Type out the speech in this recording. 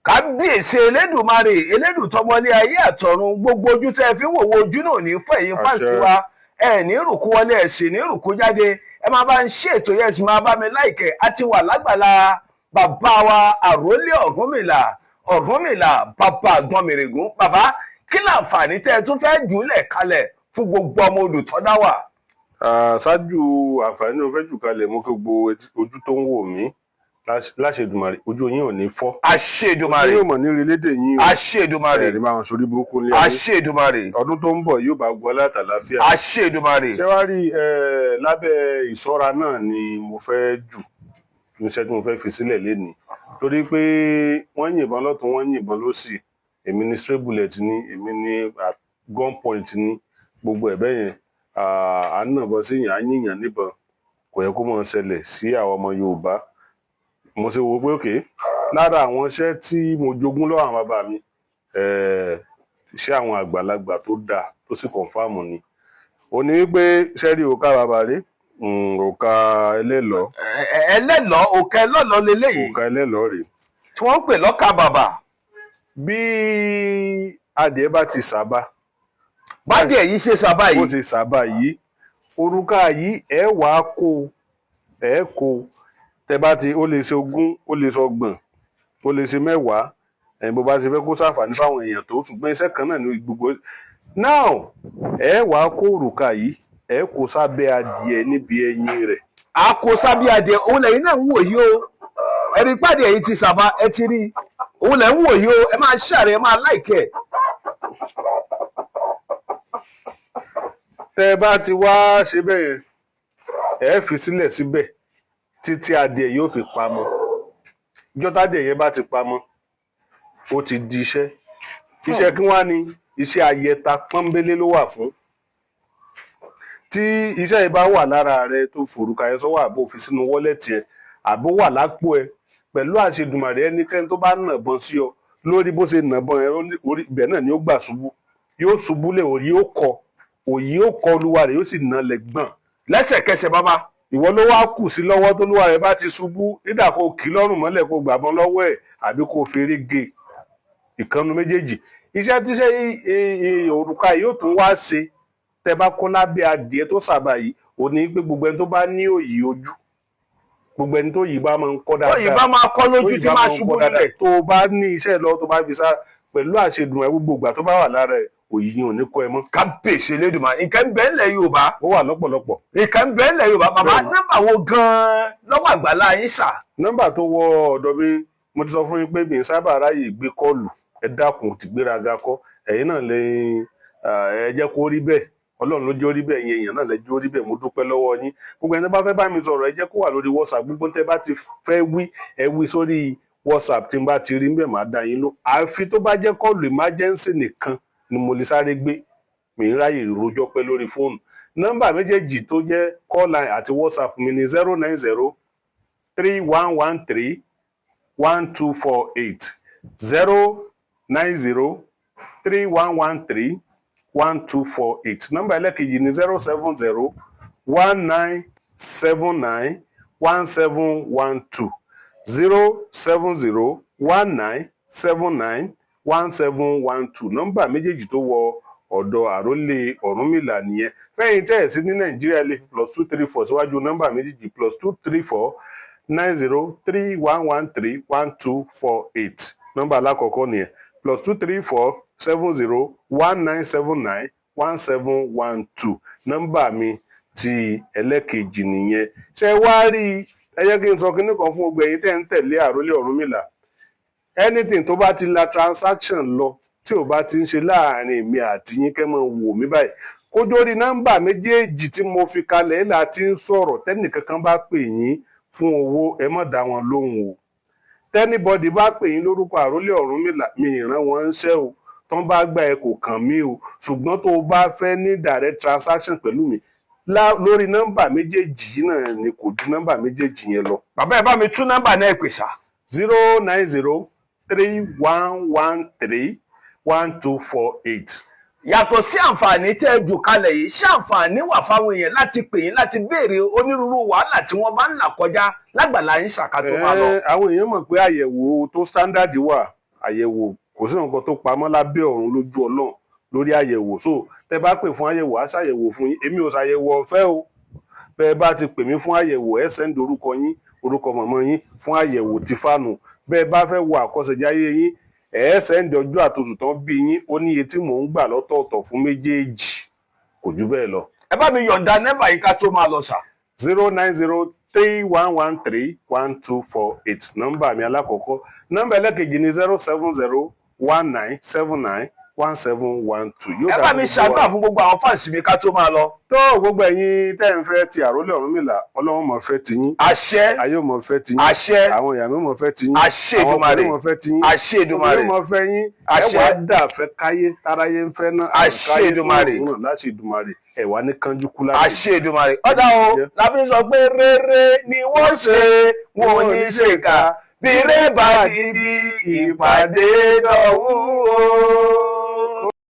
Kábíyèsí Elédùmarè, Elédùtọ́mọlé ayé àtọ̀run, gbogbo ojú tẹ́ ẹ fi ń wòwò ojú náà ní fún ẹ̀yin fans Àṣẹ. wa. Ẹ ní rùkú wọlé, ẹ sì ní rùkú jáde. Ẹ máa bá ń ṣe ètò yẹn, sì máa bá mi like ẹ̀. Á ti wà lágbàlá bàbá wa àrólé Ọ̀rúnmìlà, Ọ̀rúnmìlà bàbá àgbọnmìrègún. Bàbá, kí láǹfààní tẹ́ ẹ tún fẹ́ jùlẹ̀ kalẹ̀ fún gbogbo ọmọ olùtọ́dá wà? Ṣáájú àǹfààní mo fẹ́ jù kalẹ̀, mú kí gbogbo ojú tó ń wò mí, láṣẹ Èdùmàrè, ojú yín ò ní fọ́. Àṣẹ Èdùmàrè. Yóò mọ̀ ní relédè yín o. Àṣẹ Èdùmàrè. Ẹ̀rí máa ń sorí burúkú ní ayé. Àṣẹ Èdùmàrè. Ọdún tó ń bọ̀ yóò bá gbọ́ látàláfíà. Àṣẹ Èdùmàrè. Ṣé wàá rí ẹ, lábẹ́ ìṣọ́ra náà ni mo fẹ́ jù níṣẹ́ tí mo fẹ́ fi sílẹ̀ lénìí, torí pé wọ́n yìnbọn lọ́tún, wọ́n yìnbọn lósì, èmi ní stray bullet ní, èmi ní gun point ní, gbogbo ẹ̀ bẹ́ẹ̀ yẹn. À ń nàbọn sí yàn, á yìnyàn níbọn, kò yẹ kó mọ̀ ṣẹlẹ̀ sí àwọn ọmọ Yorùbá. Mo ṣe wo pé òkè lára àwọn iṣẹ́ tí mo jogún lọ́wọ́ àwọn bàbá mi, iṣẹ́ àwọn àgbàlagbà tó dáa tó sì confirm ni, ó ní wípé sẹ́rí òkà bàbá rí, òkà ẹlẹ́lọ́ọ́. Ẹlẹ́lọ́ọ́, òkè ẹlọ́lọ́ leléyìí. Òkà ẹlẹ́lọ́ọ́ rèé. Tí wọ́n ń pè lọ́kà bàbà. Bí adìẹ bá ti sábà bádìẹ yìí ṣe sábà bó yìí ti sábà yìí, òrùka yìí, ẹ wàá kó, ẹ kó tẹ bá ti, ó lè ṣe 20, ó lè ṣe 30, ó lè ṣe 10, ẹ̀yin bó bá ti fẹ́ kó ṣàǹfààní fáwọn èèyàn tó. Ṣùgbọ́n iṣẹ́ kan náà ní gbogbo now. Ẹ wàá kó òrùka yìí, ẹ kó sábẹ́ adìẹ níbi ẹyin rẹ̀. A kó sábẹ́ adìẹ, òun lẹ́yìn náà ń wò yìí o. Ẹ̀rí pàdé yìí ti sábà, ẹ ti rí, òun lẹ́ ń wò yìí o. Ẹ máa share, ẹ máa like ẹ̀. Tẹ bá ti wá ṣe bẹ́ẹ̀ yẹn, ẹ fi sílẹ̀ síbẹ̀ títí adìẹ yóò fi pamọ́. Ìjọ́ tádìẹ yẹn bá ti pamọ́, ó ti di iṣẹ́. Iṣẹ́ kí wá ní iṣẹ́ ayẹta pọ́nbélé ló wà fún. Tí iṣẹ́ yìí bá wà lára rẹ, tó forúkọ yẹn sọ́wọ́, àbò fi sínú wallet ẹ, àbó wà lápò ẹ, pẹ̀lú àṣẹ Èdùmàrè, ẹnikẹ́ni tó bá nàbọn sí ọ lórí bó ṣe nàbọn ẹ orí ibẹ̀ náà ni ó gbà ṣubú, yóò ṣubú lé orí, yóò kọ òyì, yóò kọ olúwa rẹ̀, yóò sì nà lẹ̀ gbọ̀n. Lẹ́sẹ̀kẹsẹ̀, bàbá. Ìwọ ló wá kù sí lọ́wọ́. Tó lúwa rẹ̀ bá ti ṣubú, nígbà kó kì í lọ́rùn mọ́lẹ̀, kó gbàbọn lọ́wọ́ ẹ̀, àbí kó feré ge, ìkànnù méjèèjì. Iṣẹ́ tíṣẹ́ òrùka yìí yóò tún wá ṣe, tẹ bá kó lábẹ́ adìẹ tó sábà yìí, ò ní pé gbogbo ẹni tó bá ní òyì ojú, gbogbo ẹni tó yìí bá máa ń kọ́ dáadáa, tó yìí bá máa kọ́ lójú tó yìí tí bá máa máa ń ṣubú kọ́ dáadáa, nílẹ̀. Tó o bá ní iṣẹ́ lọ, tó bá fi sára, pẹ̀lú àṣedùn ẹ, gbogbo ìgbà tó bá wà lára ẹ, òyì yìí ò ní kọ́ ẹ mọ́. Kábíyèsí Elédùmarè, nǹkan ń bẹ ńlẹ̀ Yorùbá. Ó wà lọ́pọ̀lọpọ̀. Nǹkan ń bẹ ńlẹ̀ Yorùbá, bàbá. Bẹ́ẹ̀ni. Nọ́mbà wo gan-an lọ́wọ́ àgbàlá yín sà? Nọ́mbà tó wọ ọ̀dọ̀ mi, mo ti sọ fún yín pé mi ń sábà ráyè gbé call. Ẹ dákun, ti gbéraga kọ́, ẹ̀yin náà lè ẹ jẹ́ kó rí bẹ́ẹ̀. Ọlọ́run ló jẹ́ ó rí bẹ́ẹ̀, ẹ̀yin èèyàn náà lè jẹ́ ó rí bẹ́ẹ̀. Mo dúpẹ́ lọ́wọ́ yín. Gbogbo ẹni tó bá fẹ́ bá mi sọ̀rọ̀, ẹ jẹ́ kó wà lórí WhatsApp. Gbogbo tẹ́ bá ti fẹ́ wí, ẹ wí sórí WhatsApp. Tí n bá ti rí níbẹ̀, máa dá yín ló. Àfi tó bá jẹ́ call emergency nìkan ni mo lè sáré gbé. Mi ń ráyè rojọ́ pẹ́ lórí fóònù. Nọ́mbà méjèèjì tó jẹ́ call line àti WhatsApp mi ní 09031131248, 09031131248. Nọ́mbà ẹlẹ́kejì ní 07019791712, 07019791712. Nọ́mbà méjèèjì tó wọ ọ̀dọ̀ àrólé Ọ̀rúnmìlà nìyẹn. Fẹ́yìn tẹ́ ẹ̀ sí ní Nàìjíríà, lè fi +234 síwájú nọ́mbà méjèèjì, +234 9031131248. Nọ́mbà alákọ̀ọ́kọ́ nìyẹn. +234 7019791712, nọ́mbà mi ti ẹlẹ́kejì nìyẹn. Ṣé wá rí i, ẹ jẹ́ kí n sọ kinní kan fún gbogbo ẹ̀yin tẹ́ ń tẹ̀lé àrólé Ọ̀rúnmìlà. Anything tó bá ti la transaction lọ, tí ò bá ti ń ṣe láàrin èmi àti yín, kẹ́ mọ̀ wò mí báyìí, kójó rí nọ́mbà méjèèjì tí mo fi kalẹ̀ là ti ń sọ̀rọ̀. Tẹ́nìkankan bá pè yín fún owó, ẹ má dá wọn lóhùn o. Tí anybody bá pè yín lórúkọ àrólé Ọ̀rúnmìlà, mi ìran wọn ń ṣẹ́ o. Tán bá gbà ẹ, kò kàn mí o. Ṣùgbọ́n tó o bá fẹ́ ní direct transaction pẹ̀lú mi lórí nọ́mbà méjèèjì yìí náà ni, kò ju nọ́mbà méjèèjì yẹn lọ. Bàbá, ẹ bá mi tún nọ́mbà náà pè sà. 09031131248. Yàtọ̀ sí àǹfààní tẹ́ ẹ jù kalẹ̀ yìí, ṣé àǹfààní wà fáwọn èèyàn láti pè yín láti béèrè onírúurú wàhálà tí wọ́n bá ń là kọjá lágbàlá yín ṣàkàtó máa lọ? Àwọn èèyàn mọ̀ pé àyẹ̀wò tó standard wà. Àyẹ̀wò, kò sí nǹkan tó pamọ́ lábẹ́ ọ̀run lójú Ọlọ́run lórí àyẹ̀wò. So tẹ bá pè fún àyẹ̀wò, á ṣàyẹ̀wò fún yín. Èmi ò ṣàyẹ̀wò ọ̀fẹ́ o. Bẹ́ẹ̀ bá ti pè mí fún àyẹ̀wò, ẹ send orúkọ yín, orúkọ mọ̀mọ́ yín fún àyẹ̀wò ti fáànù. Bẹ́ẹ̀ bá fẹ́ wo àkọsẹ̀jáyé yín, ẹ send ọjọ́ àtòsù tán bí yín. Ó ní iye tí mò ń gbà lọ́tọ̀ọ̀tọ̀ fún méjèèjì, kò jù bẹ́ẹ̀ lọ. Ẹ bá mi yọ̀ǹda nẹ́mbà yìí ká tó máa lọ sà. 09031131248, nọ́mbà mi alákọ̀ọ́kọ́. Nọ́mbà ẹlẹ́kejì ni 07019791712. Yóò Ẹ dáa bá fún mi gbogbo wa. ṣàdúrà fún gbogbo àwọn fans mi ká tó máa lọ. Tó gbogbo ẹ̀yin tẹ́ ń fẹ́ ti àrólé Ọ̀rúnmìlà, Ọlọ́run mọ̀ fẹ́ ti yín. Àṣẹ. Ayé mọ̀ fẹ́ ti yín. Àṣẹ. Àwọn ìyá mi mọ̀ fẹ́ ti yín. Àṣẹ Àwọn Èdùmàrè. ọkùnrin mọ̀ fẹ́ ti yín. Àṣẹ Èdùmàrè. Obìnrin mọ̀ fẹ́ yín. Ẹ Àṣẹ. wàá dà fẹ́ káyé táráyé ń fẹ́ náà. Àṣẹ Èdùmàrè. Láti Èdùmàrè, ẹ wà ní kánjú kú láti. Àṣẹ Èdùmàrè. Ọ̀dà o láfi sọ pé rere ni wọ́n ṣe, wọn ò ní ṣèkà bí rẹ́bà dídí ìpàdé dọ̀wọ́.